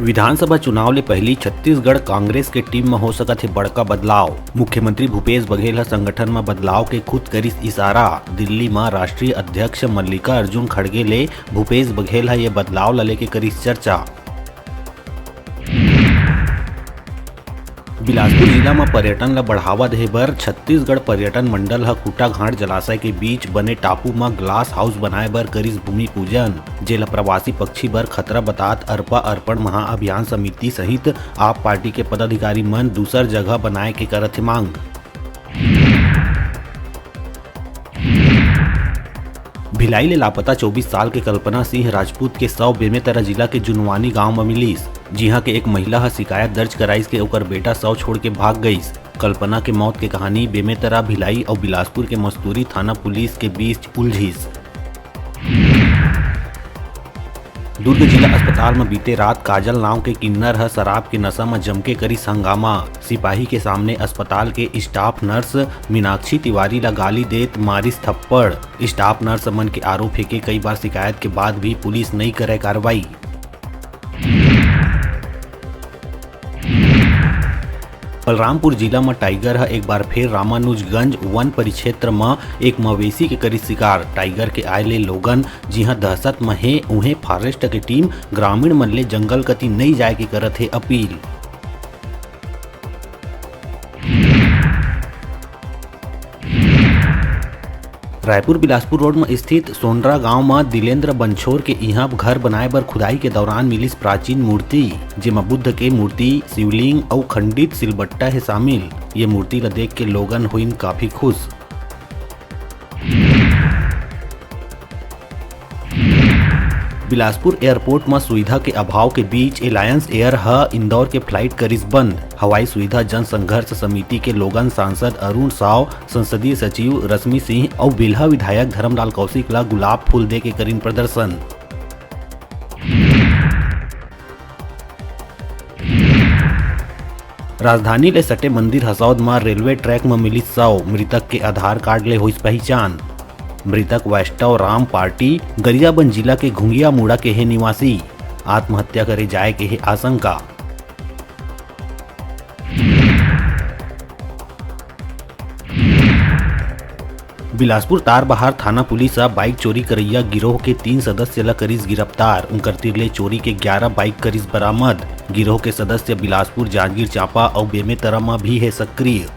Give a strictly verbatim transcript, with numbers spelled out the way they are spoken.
विधानसभा चुनाव ले पहिली छत्तीसगढ़ कांग्रेस के टीम म हो सकत हे बड़का बदलाव। मुख्यमंत्री भूपेश बघेल ह संगठन म बदलाव के खुद करिस इशारा। दिल्ली म राष्ट्रीय अध्यक्ष मल्लिकार्जुन खड़गे ले भूपेश बघेल ह ये बदलाव ल लेके करिस चर्चा। बिलासपुर जिला म पर्यटन ल बढ़ावा देहे बर छत्तीसगढ़ पर्यटन मंडल ह खूंटाघाट जलाशय के बीच बने टापू म ग्लास हाउस बनाए बर करिस भूमि पूजन, जेला प्रवासी पक्षी बर खतरा बतात अरपा अर्पण महाअभियान समिति सहित आप पार्टी के पदाधिकारी मन दूसर जगह बनाए के करत हे मांग। भिलाई ले लापता चौबीस साल के कल्पना सिंह राजपूत के शव बेमेतरा जिला के जुनवानी गांव म मिलिस, जिहां के एक महिला ह शिकायत दर्ज कराइस के ओकर बेटा शव छोड़ के भाग गइस। कल्पना के मौत के कहानी बेमेतरा, भिलाई अउ बिलासपुर के मस्तूरी थाना पुलिस के बीच उलझिस। दुर्ग जिला अस्पताल म बीते रात काजल नांव के किन्नर ह शराब के नशा म जमके करिस हंगामा। सिपाही के सामने अस्पताल के स्टाफ नर्स मीनाक्षी तिवारी ल गाली देत मारिस थप्पड़। स्टाफ नर्स मन के आरोप हे के कई बार शिकायत के बाद भी पुलिस नइ करय कार्रवाई। बलरामपुर जिला म टाइगर ह एक बार फेर रामानुजगंज वन परिक्षेत्र म एक मवेशी के करिस शिकार। टाइगर के आय ले लोगन जिहां दहशत म हे, उहें फॉरेस्ट के टीम ग्रामीण मन ले जंगल कति नइ जाय के करत हे अपील। रायपुर बिलासपुर रोड म स्थित सोनरा गांव म दिलेंद्र बंछोर के इहां घर बनाए बर खुदाई के दौरान मिलिस प्राचीन मूर्ति, जेमा बुद्ध के मूर्ति, शिवलिंग अउ खंडित सिलबट्टा हे शामिल। ये मूर्ति ल देख के लोगन होइन काफी खुश। बिलासपुर एयरपोर्ट म सुविधा के अभाव के बीच एलायंस एयर ह इंदौर के फ्लाइट करिस बंद। हवाई सुविधा जन संघर्ष समिति के लोगन सांसद अरुण साव, संसदीय सचिव रश्मि सिंह अउ बिल्हा विधायक धरमलाल कौशिक ल गुलाब फूल दे के करिन प्रदर्शन। राजधानी ले सटे मंदिर हसौद म रेलवे ट्रैक म मिलिस शव, मृतक के आधार कार्ड ले होइस पहिचान। मृतक वैष्णव राम पार्टी गरियाबंद जिला के घुंगियामुड़ा के हे निवासी, आत्महत्या करे जाए के हे आशंका। बिलासपुर तारबहार थाना पुलिस ह बाइक चोरी करइया गिरोह के तीन सदस्य ल करिस गिरफ्तार। उंकर तीर ले चोरी के ग्यारह बाइक करिस बरामद। गिरोह के सदस्य बिलासपुर, जांजगीर चांपा अउ बेमेतरा म भी हे सक्रिय।